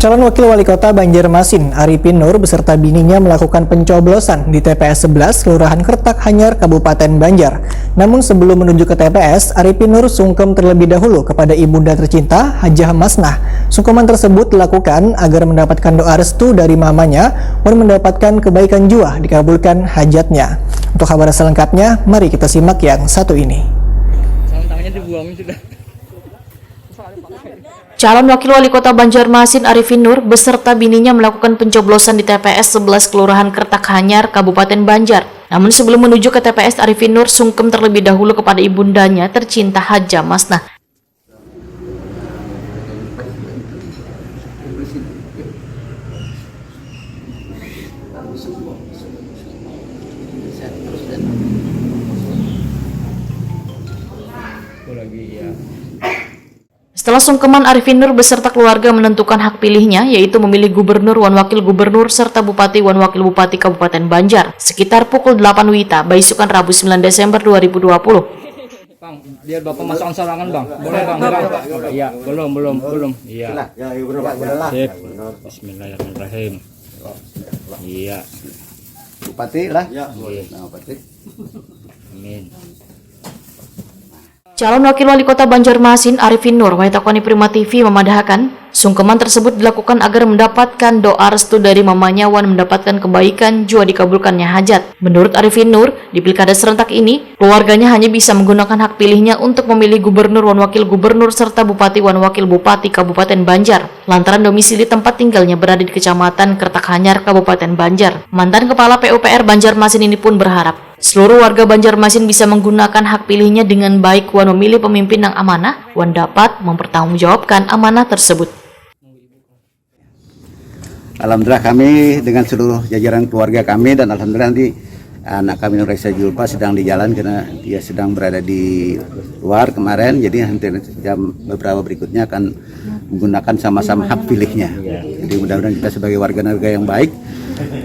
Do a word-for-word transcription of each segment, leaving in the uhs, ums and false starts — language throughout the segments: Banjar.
Calon Wakil Wali Kota Banjarmasin, Arifin Nur, beserta bininya melakukan pencoblosan di T P S sebelas, Kelurahan Kertak Hanyar, Kabupaten Banjar. Namun sebelum menuju ke T P S, Arifin Nur sungkem terlebih dahulu kepada ibunda tercinta, Hajah Masnah. Sungkeman tersebut dilakukan agar mendapatkan doa restu dari mamanya, wan mendapatkan kebaikan jua dikabulkan hajatnya. Untuk kabar selengkapnya, mari kita simak yang satu ini. Calon Wakil Wali Kota Banjarmasin, Arifin Nur, beserta bininya melakukan pencoblosan di T P S sebelas, Kelurahan Kertak Hanyar, Kabupaten Banjar. Namun sebelum menuju ke T P S, Arifin Nur sungkem terlebih dahulu kepada ibundanya tercinta, Hajah Masnah. Setelah sungkeman, Arifin Nur beserta keluarga menentukan hak pilihnya, yaitu memilih gubernur wan wakil gubernur serta bupati wan wakil bupati Kabupaten Banjar, sekitar pukul delapan wita, baisukan Rabu sembilan Desember dua ribu dua puluh. Bang, biar Bapak masuk sorangan, Bang. Boleh, Bang, Bang. Iya, belum, belum, belum. Iya. Sip. Bismillahirrahmanirrahim. Iya. Bupati lah. Iya. Nah, Bupati. Amin. Calon Wakil Wali Kota Banjarmasin, Arifin Nur, wayah takoni Prima T V mamadahakan, sungkeman tersebut dilakukan agar mendapatkan doa restu dari mamanya wan mendapatkan kebaikan jua dikabulkannya hajat. Menurut Arifin Nur, di pilkada serentak ini, keluarganya hanya bisa menggunakan hak pilihnya untuk memilih gubernur wan wakil gubernur serta bupati wan wakil bupati Kabupaten Banjar, lantaran domisili tempat tinggalnya berada di Kecamatan Kertak Hanyar, Kabupaten Banjar. Mantan Kepala P U P R Banjarmasin ini pun berharap seluruh warga Banjarmasin bisa menggunakan hak pilihnya dengan baik wan memilih pemimpin yang amanah wan dapat mempertanggungjawabkan amanah tersebut. Alhamdulillah, kami dengan seluruh jajaran keluarga kami, dan alhamdulillah nanti anak kami Nur Raisa Julfa sedang di jalan karena dia sedang berada di luar kemarin, jadi nanti jam beberapa berikutnya akan menggunakan sama-sama hak pilihnya. Jadi mudah-mudahan kita sebagai warga negara yang baik,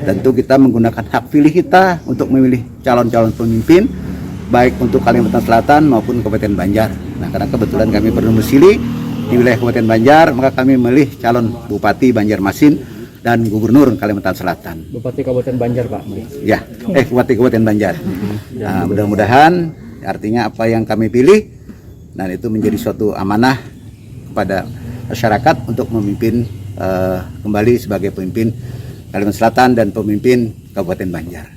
tentu kita menggunakan hak pilih kita untuk memilih calon-calon pemimpin, baik untuk Kalimantan Selatan maupun Kabupaten Banjar. Nah, karena kebetulan kami berdomisili di wilayah Kabupaten Banjar, maka kami memilih calon Bupati Banjarmasin dan Gubernur Kalimantan Selatan. Bupati Kabupaten Banjar, Pak. Ya, eh Bupati Kabupaten Banjar. Nah, mudah-mudahan artinya apa yang kami pilih, dan itu menjadi suatu amanah kepada masyarakat untuk memimpin eh, kembali sebagai pemimpin Kalimantan Selatan dan pemimpin Kabupaten Banjar.